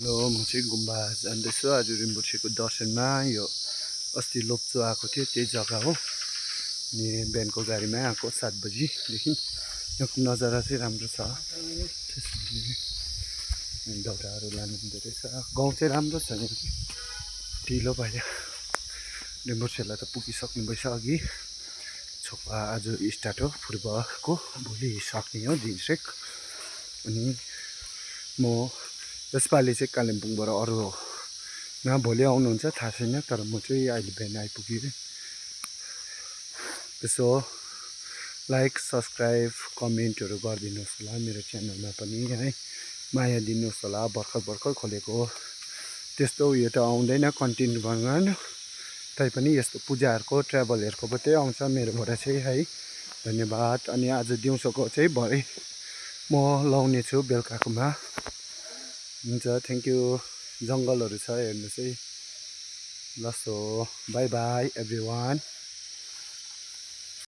hello म चाहिँ गुम्बा जाँदैछु आज रिम्पोछेको दर्शनमा यो अस्ति लोप्चो आएको थियो त्यही जग्गा हो अनि बिहानको गाडीमै आएको 7 बजीदेखि यहाँको नजारा चाहिँ राम्रो छ त्यसैले दाउराहरू लानु हुँदो रहेछ गाउँ चाहिँ राम्रो छ यहाँ ढिलो भयो रिम्पोछेला त पुगिसक्नु भएछ अघि छोपा आज स्टार्ट हो पूर्वको भोलि सक्ने हो दिनसेक अनि म यसपालि चाहिँ कालिम्पोङबाट अरूमा भोलि आउनुहुन्छ थाहा छैन तर म चाहिँ अहिले बिहान आइपुगेँ त्यसो लाइक सब्सक्राइब कमेन्टहरू गरिदिनुहोस् होला मेरो च्यानलमा पनि है माया दिनुहोस् होला भर्खर खोलेको हो त्यस्तो उयो त आउँदैन कन्टेन्ट गर्न तैपनि यस्तो पूजाहरूको ट्राभलहरूको मात्रै आउँछ मेरोबाट चाहिँ है धन्यवाद अनि आज दिउँसोको चाहिँ भरे म लाउने छु बेलुकाकोमा हुन्छ थ्याङ्क यू जङ्गलहरू छ हेर्नुहोस् है ल सो बाई बाई एभ्रिवान